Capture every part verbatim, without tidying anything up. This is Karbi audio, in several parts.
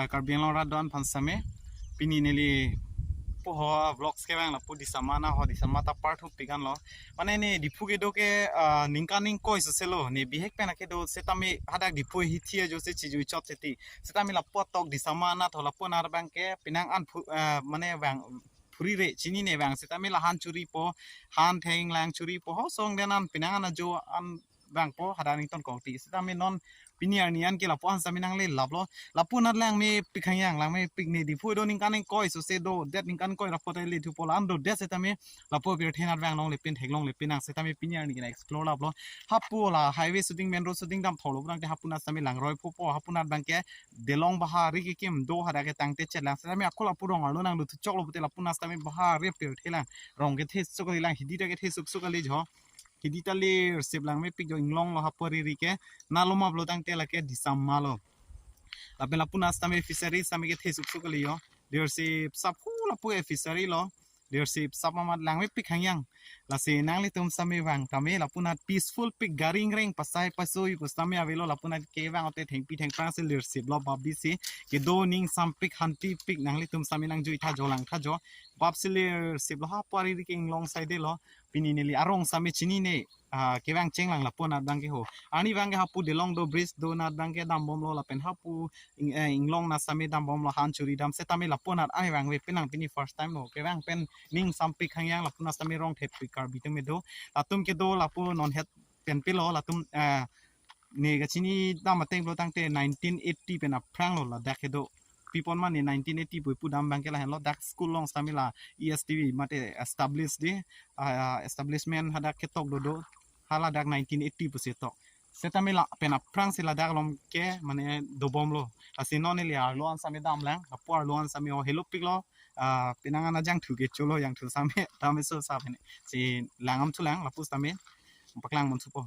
Karbi Anglong rat do-an aphan sitame. Pini neli puho vlogs kevang lapu Disama na ho, Disama ta part two pikan lo. Mane ne Diphu kedo ke, ah, ningkan ingkoi sose lo. Ne bihek pen akedo sitame hadak Diphu hithi ajo si chijui chot seti. Sitame lapu atok Disama na tho lapu nar abang ke penang an phu-, ah, mane vang phurire chinine vang sitame la han churipo, han theng lang churipo, ho song den an penang an ajo an vangpo hadak nington kong ti. Sitame non pini arni an ke lapu an sitame nanglelaplo. Lapu nat langmepik hangyang, langmepik ne Diphu do ningkan ingkoi sose do, det ningkan ingkoi rapo ta lethupo la an do det sitame lapu pirthe nat vang longle pin theklongle pin nang sitame pini arni ke nang explore laplo. Hapu la highway shooting, main road shooting dam tholo pulangte hapu nat sitame langroi phopo, hapu nat abang ke Delong bahari kekim do hadak ke tangte chet lang. Sitame ako lapu rong arlo nang luthu choklo pute lapu nat sitame bahari pirthe lang. Rong kethe suk kali lang, hidi ta kethe suk suk kali jo. Hidi ta lersip langmepik jo, inglong lo hapu ariri ke. Na loma pulo tangte lake Disama lo. Lapen lapu nat sitame fishery sitame kethe suk suk kali jo. Lersip sap hu lapu ke fishery lo. Lersip sap amat langmepik hangyang. Lasi nanglitum sitame vang tame lapu nat peaceful pik, garing reng pasai pasui pu sitame avelo, lapu nat kevang ote thengpi thengphrang si lersip lo, bap bisi kedo ning sampik hanti pik, nanglitum sitame nangjui tha jo lang tha jo. Bap si lersip lo, hapu ariri ke inglong side lo. Pini neli arong sitame chinine, ah, kevang cheng lang lapu nat abang ke ho. Arni abang ke hapu Delong do bridge do nat abang ke dambomlo lapen hapu ing-, eh, inglong nat sitame dambomlo, han churi dam sitame lapu nat arni vangve pin nang pini first time lo. Kevang pen ning sampik hangyang lapu nat sitame rong thepik Karbi atum kedo. Latum kedo lapu non het pen pilo latum, eh, ne kachini dam ateng pulo tangte nineteen eighty pen aphrang lo ladak kedo. Pipon mane nineteen eighty pu pu dam abang ke lahenlo, dak school along sitame la E S T V mate establish de, ah, establishment hadak ketok dodo, hala dak nineteen eighty pusi tok. Sitame lapen aphrang si ladak along ke mane dobomlo. Lasi non neli arlo an sitame dam lang, lapu arlo an sitame o helopik lo, ah, penang an ajangthu ke cholo, jangthu sitame dam eso sap hene. Si langdam thu lang, lapu sitame paklang mon supo.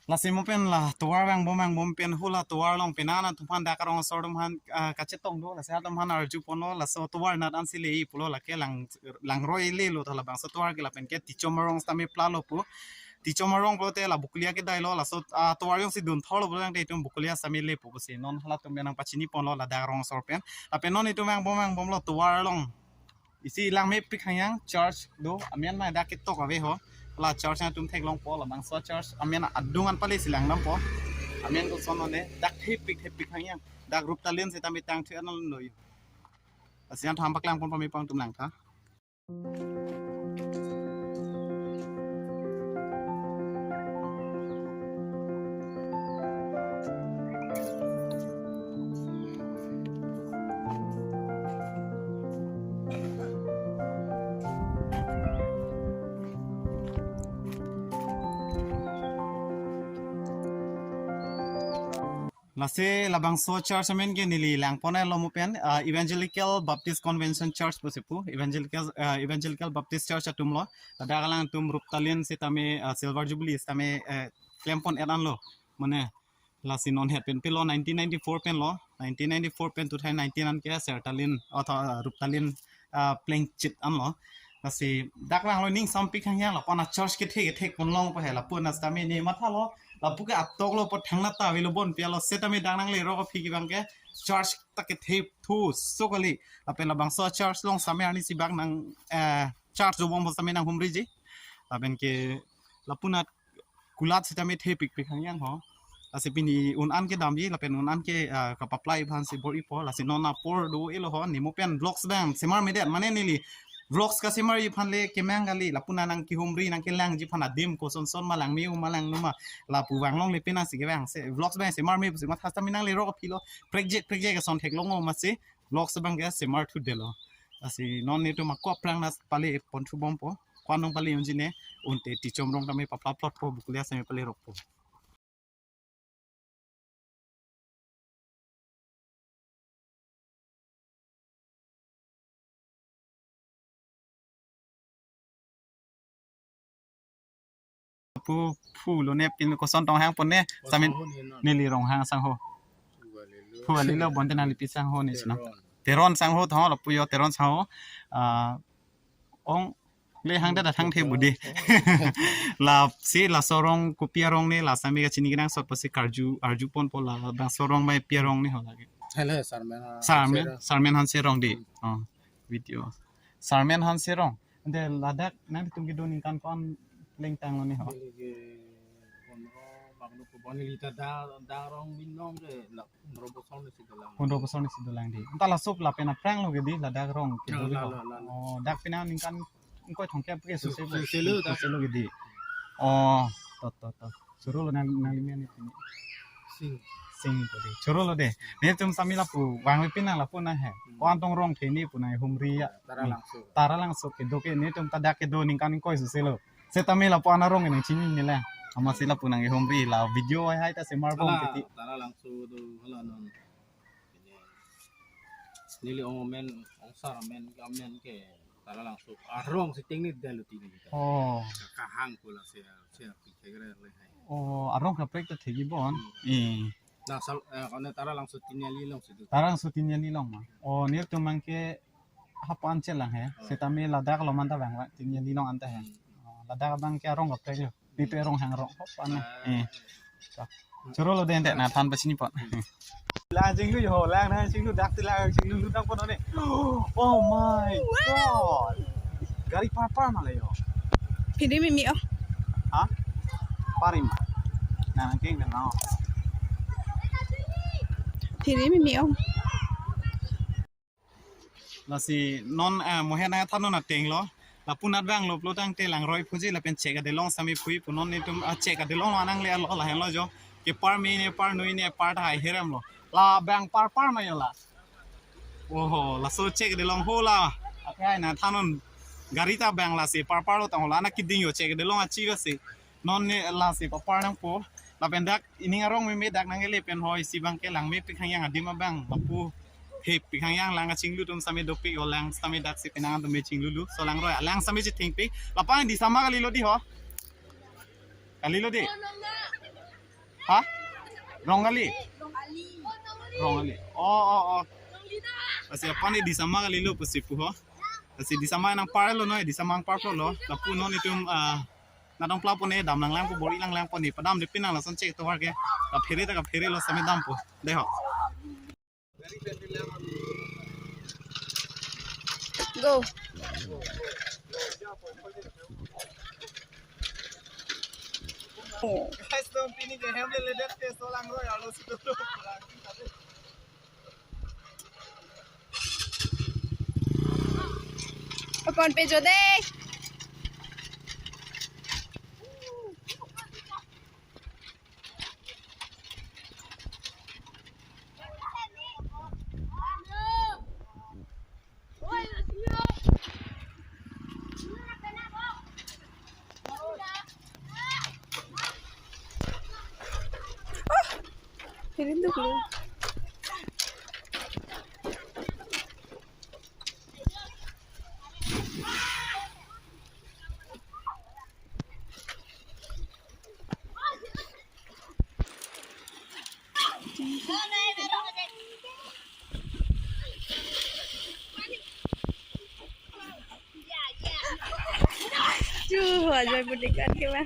Lasi mo pen la tovar vangbom vangbom pen hula tovar along penang an atum aphan dak arong asor atum aphan, ah, kachetong do, lasi atum aphan arju ponlo, laso tovar nat ansi le-i pulo, lake lang, langroi lelo tha labangso tovar ke, lapen ke Tichom arong sitame plalo pu. Tichom arong pulote la Bokolia kedai lo, laso, ah, tovar jongsi dun thorlo pulo tangte itum Bokolia sitame lepo pusi non halatum nang pachini ponlo ladak arong asor pen. Lapen non itum vangbom vangbomlo tovar along. Isi langmepik hangyang church do, amen ma dak ketok ave ho. La church atum theklongpo, labangso church amen adung an pale si langdampo. Amen koson one, dak thepik thepik hangyang. Dak Ruptalin sitame tangthu an lo yo. Lasi an tham paklang pon pame pang atum lang tha. Lasi labangso church amen ke neli lang pon-etlo mo pen, ah, Evangelical Baptist Convention Church pusi pu, Evangelical, ah, Evangelical Baptist Church atum lo. Ladak alangtum Ruptalin sitame, ah, Silver Jubilee sitame, eh, klem pon-et anlo. Mane lasi non het pen pilo nineteen ninety-four pen lo, nineteen ninety-four pen two thousand nineteen an ke Sertalin, otho, ah, Ruptalin, ah, plengchit anlo. Lasi dak vanglo ning sampik hangyang lapu an church kethe kethe ponlongpo he, lapu an sitame ne mathalo, lapu ke atok lo po thangnatta avelo bon pialo sitame dak nangle ro aphi kevang ke church ta kethe thu so kali. Lapen labangso church along sitame arnisi bak nang, eh, church dobom sitame nanghumriji. Lapen ke lapu nat kulat sitame thepikpik hangyang ho. Lasi pini un an kedamji lapen un an ke, ah, kapaplai aphan si bor-ipo, lasi non apor do-elo ho, ne mo pen vlogs abang semar medet mane neli Vlogs kasemar ji aphan le kemang kali, lapu nang kehumri nang kelangji aphan adim kosonson ma, langme ma langno ma, lapu vang longle penang si kevang se vlogs abang semar me pusi matha sitame nang le rok apilo prekjek prekjek ason theklong ma si vlogs abang ke semar thudetlo. Lasi non netum ako aphrang na pale pon thubompo, ko-an nong pale unji ne, unte Tichom Rong tame paplap plot po buklia same pale rokpo. Pu phu lo ne pin koson tong hang pon ne, sitame neli Ronghang asangho. Phu alilo bonte nangli pi asangho ne sino. Teron asangho tho, lapu jo Teron asangho. Ah, ong le hang da thang the budi. Lasi laso arong kopi arong ne, la sitame kachini kenangsot pusi karju arju ponpo, labangso arong mai pi arong ne ho lake. Hello, Sarmen, ah, Sarmen, Sarmen Hanse Rong di. Oh, video. Sarmen Hanse Rong. Ante ladak nangtum kedo ningkan ko-an plengtanglo ne ho? Neli ke pondro, bangno ko bani lita da, da rong binong ke la pondro bosor ne si dolang. Pondro bosor ne si dolang di. Anta laso lapen aphrang lo ke di ladak rong kedo. La, la, la, la. Oh, dak penang ningkan ingkoi thomkep ke suse bo. Suse lo dak. Suse lo ke di. Oh, to, to, to. Choro lo nang, nangli men ni pini. Sing. Sing ko di. Choro lo de. Netum sitame lapu vangve penang lapu nang he. Hmm. Ko-an tong rong the ne pu nang humri ya. Tara Langso. Tara Langso kedo ke netum ta dak kedo ningkan ingkoi suse lo. Sitame lapu-an arong nang chinine la. Amatsi lapu nang humri la video hai hai ta semar bom. Hala, titi. Tara Langso do hala non. Neli ong amen, ong sar amen, amen ke Tara Langso arong si tengne dalo tini kita. Oh. Kahang pula se, se api kegre le hai. Oh, arong kaprek ta thegi bon. Hmm. Eh. Na sal, eh, kone Tara Langso Tiniali along si do. Tara Langso Tiniali along ma. Oh, netum abang ke hapan chelang he. Oh. Sitame ladak lo manta bang, Tiniali along anta he. Hmm. Oh, ladak abang ke arong kaprek lo. Netum arong hang rong hop ane. Eh. Choro lo de ante nangthan pachini pon. Lang chinglu ho, lang nang chinglu dak ti lang chinglu lu tang pon ne. Oh my God. Gari par par ma le ho. Phiri mimi o. Ha? Parim. Nang keng na. Phiri mimi o. Lasi non, eh, mohe nangthan non ateng lo. Lapu nat vanglo pulo tangte langroi phuji lapen chek adelong sitame phui pu, non netum, ah, chek adelong lo anang le alo lahenlo jo. Kepar me ne, par nui ne, par tahai herem lo. Labang par par ma jo la. Oho, laso chek adelong ho la. Akai nangthan non gari ta bang lasi par par lo tang ho la na kiding jo chek adelong achi basi. Non ne lasi papar nangpo. Lapen dak ining arong meme dak nang ele pen ho isi abang ke langmepik hangyang adim abang. Lapu hepik hangyang lang kachinglu atum sitame dopik o, lang sitame dak si penang atum me chinglulu. So langroi alang sitame chethengpik. Lapu-an disa ma kalilo di ho? Kalilo di? Ha? Rong kali? Rong kali. Oh, oh, oh. Lasi lapu-an disa ma kalilo pusi pu ho. Lasi disa ma nangparlo noi, disa ma nangparlo. Lapu non netum, ah, natong pla pone dam lang lang pu, bor-i lang lang pone padam de penang lason chek tovar ke. Kaphere ta kaphere lo sitame dampo. De ho. Go. Guys, dong pini ke hem le ledet ke so langroi arlo si do. Apon pejo de. Pirin duk lo. Chu, ajoy putikan ke ba.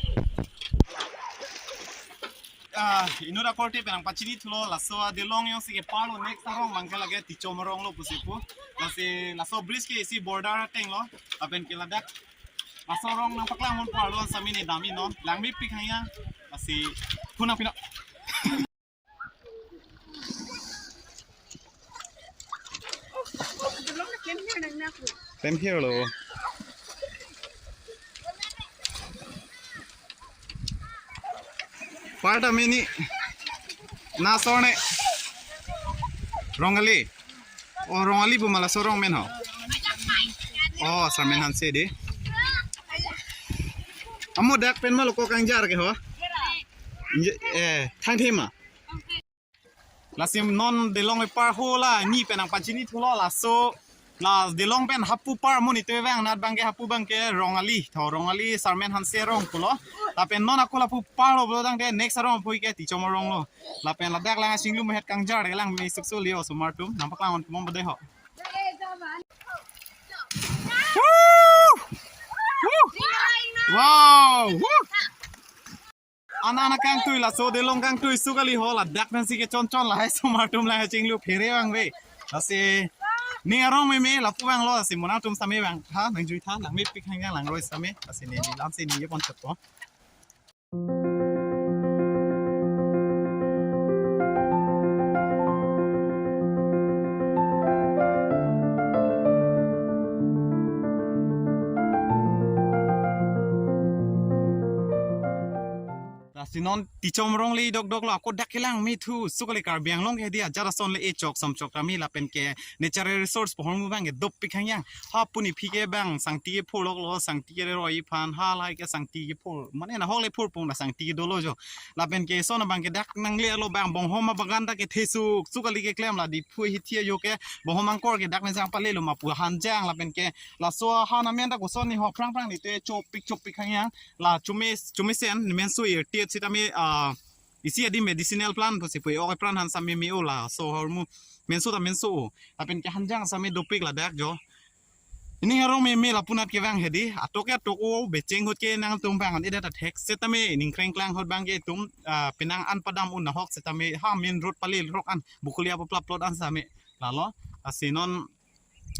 Ah, inut akorte penang pachini thulo, laso adelong jongsi keparlo, next arong abang ke lake Tichom arong lo pusi pu. Lasi laso bridge ke isi border ateng lo, lapen ke ladak laso arong nangpaklang mon parlo, sitame ne dam-i non, langmepik hangyang, lasi phuna pino. Same here lo. Par ta mini. Na sor ne. Rongali. Oh, Rongali pu ma laso arong amen ho. Oh, Sarmen Hanse dei. Amo dak pen ma lo ko kangjar ke ho. Inje, eh, thang thema. Lasi non Delong epar ho la ni pen nangpachini thulo laso. La Delong pen hapu par mo ni te vang nat abangke hapu abangke Rongali. Tho Rongali Sarmen Hanse arong pulo. Lapen non ako lapu par lo pulo tangte next arong aphui ke Tichom arong lo. Lapen ladak lang asinglu mehet kangjar lang me sukso leo osomar atum. Nangpaklang on tumong bade ho. Woo! Woo! Wow! Woo! Ana ana kangtui laso Delong kangtui sukali ho ladak pensi kechon chon lahai osomar atum lahai chinglu phere vangve. Lasi ning arong meme lapu vanglo lasi mo nangtum same vang. Ha nangjui tha nangmepik hang yang langroi same. Lasi ne ni lam si ni ye pon chetpo. Lasi non Tichom arong le dokdok lo ako dak kelang me thu sukali Karbi Anglong ke dia jara son le e chok som chok kami lapen ke natural resource pohor mu abangke dopik hang yang. Ha puni phi ke abang sangti kephur lok lo, sangti keroi aphan, ha lahai ke sangti kephur. Mane nahok le phur pung na sangti kedolo jo. Lapen ke son abangke dak nangle lo abang bonghom abagan ta kethe suk sukali keklem la Diphu hithi ajo ke bonghom angkor ke dak ne jang pale lo ma pu hanjang lapen ke laso han amen ta koson ni ho phrang phrang ni te chopik chopik hang yang la chume chumesen ni menso ir tiet sitame ah isi adim medicinal plant pusi pu ok pran han same me o laso ahormu menso ta menso o. Lapen ke hanjang same dopik ladak jo. Ining arong meme lapunat kevang hedi. Atok ke atok o becheng ahut ke nangtum bang an edet athek setame ining kreng klang ahut abangke itum ah, penang an padam un nahok setame ha main road palil rok an Bokolia paplap plot an same. Lalo lasi non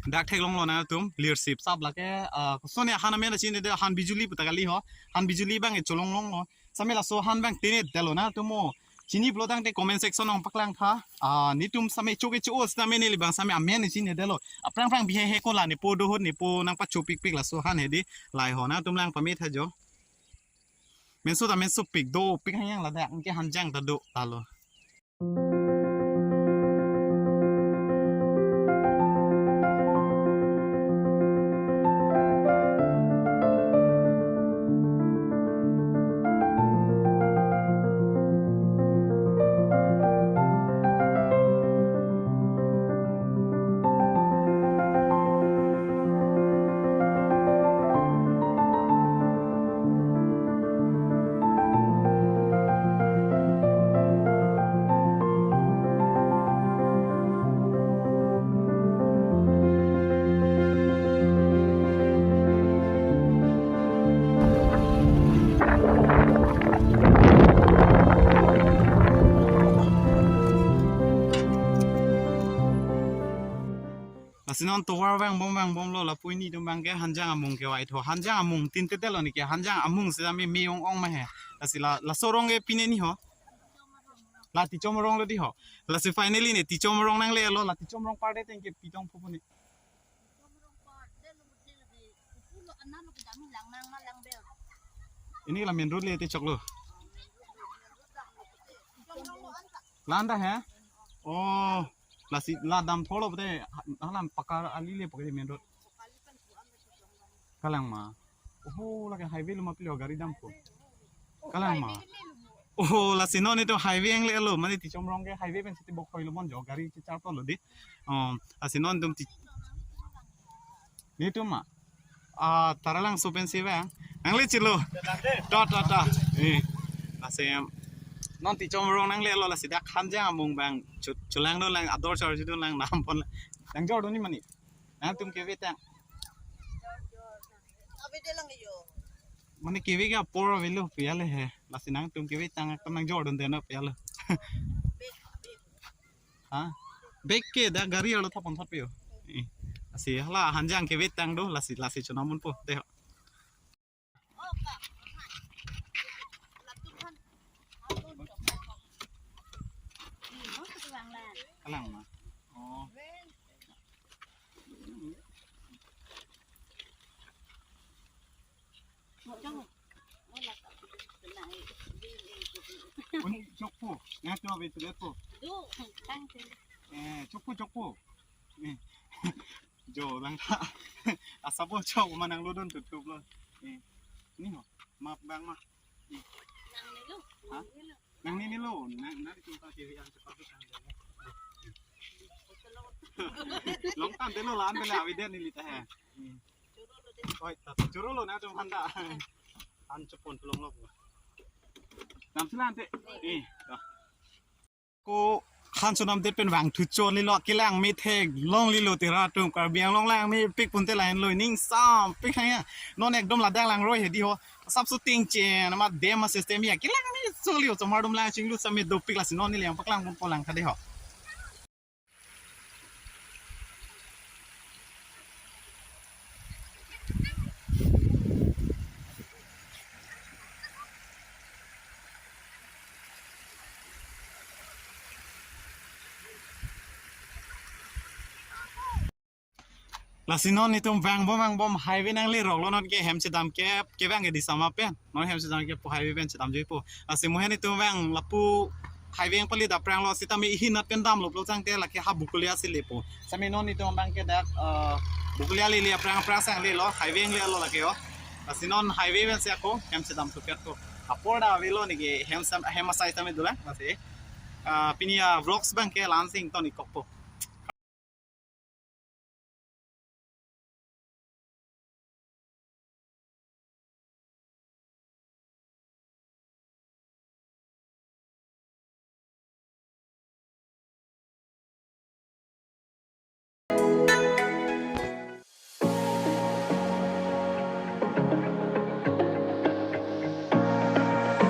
dak theklonglo nangtum leadership sap lake ah, koson ya han amen chinine de han bijuli puta kali ho. Han bijuli abangke cholong longlo. Same laso han abang tine delo nangtum o. Chini pulo tangte comment section nangpaklang tha. Ah, netum same choke cho sitame neli abang same amen chinine delo. Aphrang phrang bihek hek ko la nepo do ahut nepo nangpachopik pik laso han hedi. Lahai ho nangtum lang pame tha jo. Menso ta menso pik dopik hang yang ladak ke hanjang ta do lalo. Lasi non tovar vangbom vangbomlo lapu netum abangke hanjang amung kevai tho. Hanjang amung tinte delo neke hanjang amung sitame me ong ong ma he. Lasi la laso arong ke pine ni ho. La Tichom arong lo di ho. Lasi finally ne Tichom arong nanglelo la Tichom arong par de tengke pitong pupu ne. Ini la main road le te choklo. Landa he? Oh, lasi la dam tholo pute halam pakka ali le pute main road. Kalang ma. Oh, lake highway lo ma pilo gari dam ko. Kalang ma. Oh, lasi non netum highway anglelo mane Tichom arong ke highway pen siti bok hoilo mon jo gari chichar tolo di. Oh, lasi non netum ti. Netum ma. Ah, Taralangso pensi vang. Nangle chilo. To, to, to. Eh. Lasi non Tichom arong nanglelo lasi dak hanjang amung abang chu-, chulang do lang ador char ju do lang nam pon lang. Nangjor do ni mane. Nangtum kevang tang. Mane kevang ke apor avelo pu ya le he. Lasi nangtum kevang tang kan nangjor do den pu ya le. Ha? Bek ke dak gari arlo thapon thot pio. Eh. Lasi hala hanjang kevang tang do lasi lasi chonam unpo te ho. Kalang ma. Oh. Avi tu det po. Du, tang tu. Eh, chokpo, chokpo. Eh. Jo, lang ta. Asabo chok ma nanglo dun tutup lo. Eh. Ni ho. Map bang ma. Eh. Nangnelo. Ha? Nangnelo. Nangnelo. Nang, nang itu ta kiri yang cepat tu kan. Long tan delo lan bela avi det neli ta he. Eh. Oi, ta choro lo na tum handa. An chupon longlo. Nam silan te. Eh, ta. Ko han chonam det pen vangthu chonlelo, kelang methek longlelo, tera atum Karbi Anglong langmepik pon te lahenlo, ning sampik hang ya. Non ekdom ladak langroi hedi ho. Sap shooting chen, ama dam a system ya. Kelang me chonlelo, chomar dum lang chinglu same dopik, lasi non neli nangpaklang ponpo lang tha dei ho. Lasi non netum vangbom vangbom highway nanglerok lo, non ke hem chedam ke kevang ke Disama pen. Non hem chedam ke pu highway pen chedam juipo. Lasi mo he netum vang lapu highway pali daprang lo, sitame ihin nat pen damlo pulo tangte lake ha Bokolia si lepo. Same non netum abang ke dak, eh, Bokolia lele aphrang aphrang sang lelo, highway lelo lake ho. Lasi non highway pen si ako hem chedam thupet ko. Apor da avelo neke hem sam, hem asai tame dolang, lasi, eh, pini a vlogs abang ke la-an si ington-ik kokpo.